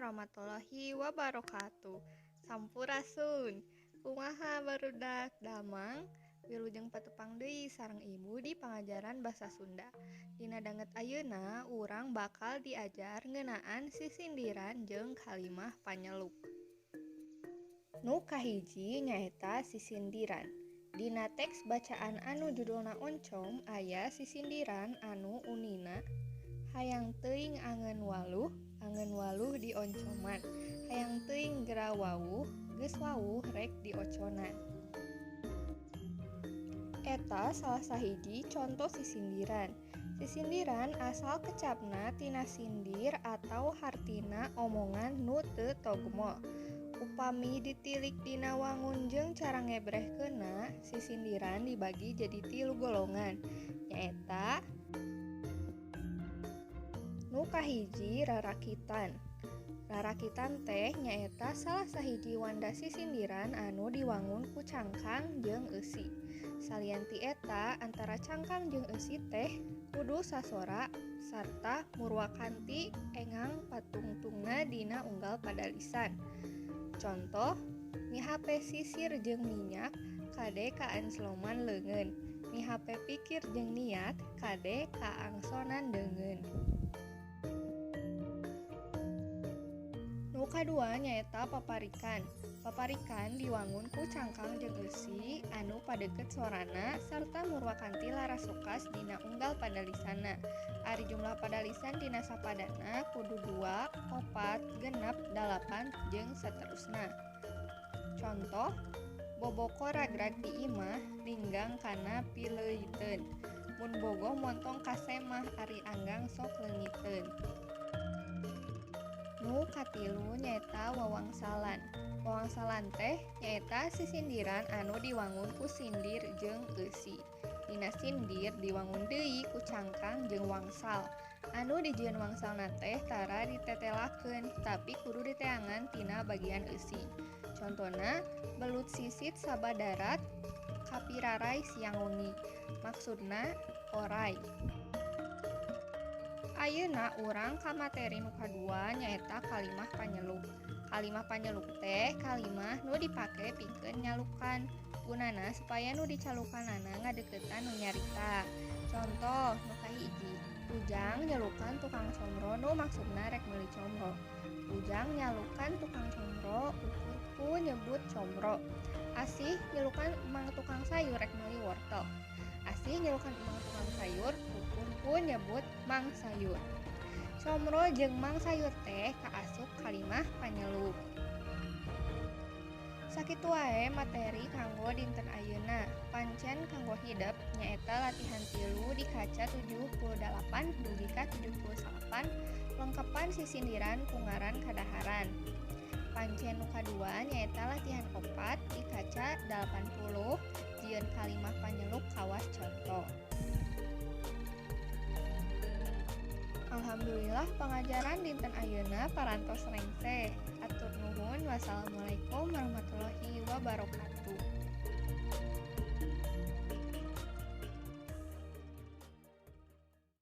Warahmatullahi wabarakatuh. Sampurasun. Kumaha barudak damang? Wilujeng patepang deui sareng ibu di pangajaran basa Sunda. Dina danget ayeuna urang bakal diajar ngeunaan sisindiran jeung kalimah panyeluk. Nu kahiji nyaeta sisindiran. Dina teks bacaan anu judulna Oncom aya sisindiran anu unina hayang teuing angeun waluh dioncoman, hayang teuing gera wawuh, geus wawuh rek dioconan. Eta salah sahiji conto sisindiran. Sisindiran asal kecapna tina sindir atau hartina omongan nu teu togmol. Upami ditilik dina wangun jeung cara ngebrehkeunna, sisindiran dibagi jadi 3 golongan, nyaeta nu kahiji rarakitan. Rarakitan teh nyaeta salah sahiji wanda sisindiran anu diwangun ku cangkang jeung eusi. Salian ti eta, antara cangkang jeung eusi teh kudu sasora sarta murwakanti engang patungtungna dina unggal padalisan. Contoh, mihape sisir jeung minyak kade kaencloman leungeun, mihape pikir jeung niat kade kaangsonan deungeun. Nu kadua nyaeta paparikan. Paparikan diwangun ku cangkang jeung eusi anu padeukeut sorana sarta murwakanti larasukas dina unggal padalisana. Ari jumlah padalisan dina sapadana kudu 2, 4, 6, 8 jeung saterusna. Contoh, boboko ragrag di imah linggang kana pileuiteun. Mun bogoh montong ka semah ari anggang sok leungiteun. Nu katilu nyaeta wawangsalan. Wawangsalan teh nyaeta sisindiran anu diwangun ku sindir jeung eusi. Dina sindir diwangun deui ku cangkang jeung wangsal. Anu dijieun wangsalna teh tara ditetelakeun tapi kudu diteangan tina bagian eusi. Contona, belut sisit sabadarat kapirarai siang wengi. Maksudna orai. Ayeuna urang ka materi nu kadua nyaeta kalimah panyeluk. Kalimah panyeluk teh kalimah nu dipake pikeun nyalukan. Gunana supaya nu dicalukanana ngadeuketan nu nyarita. Contoh nu kahiji, Ujang nyalukan tukang comro nu maksudna rek meuli comro. Ujang nyalukan tukang comro ukur ku nyebut comro. Asih nyalukan emang tukang sayur rek meuli wortel. Asih nyalukan emang tukang sayur ukur ku nyebut mang sayur. Comro jeung mang sayur teh kaasup kalimah panyeluk. Sakitu wae materi kanggo dinten ayeuna. Pancen kanggo hidep nyaeta latihan 3 di kaca 78 dugi ka 79 lengkepan sisindiran ku ngaran kadaharan. Pancen nu kadua nyaeta latihan 4 di kaca 80 jieun kalimah panyeluk kawas conto. Alhamdulillah pangajaran dinten ayeuna parantos rengse. Atur nuhun. Wassalamualaikum warahmatullahi wabarakatuh.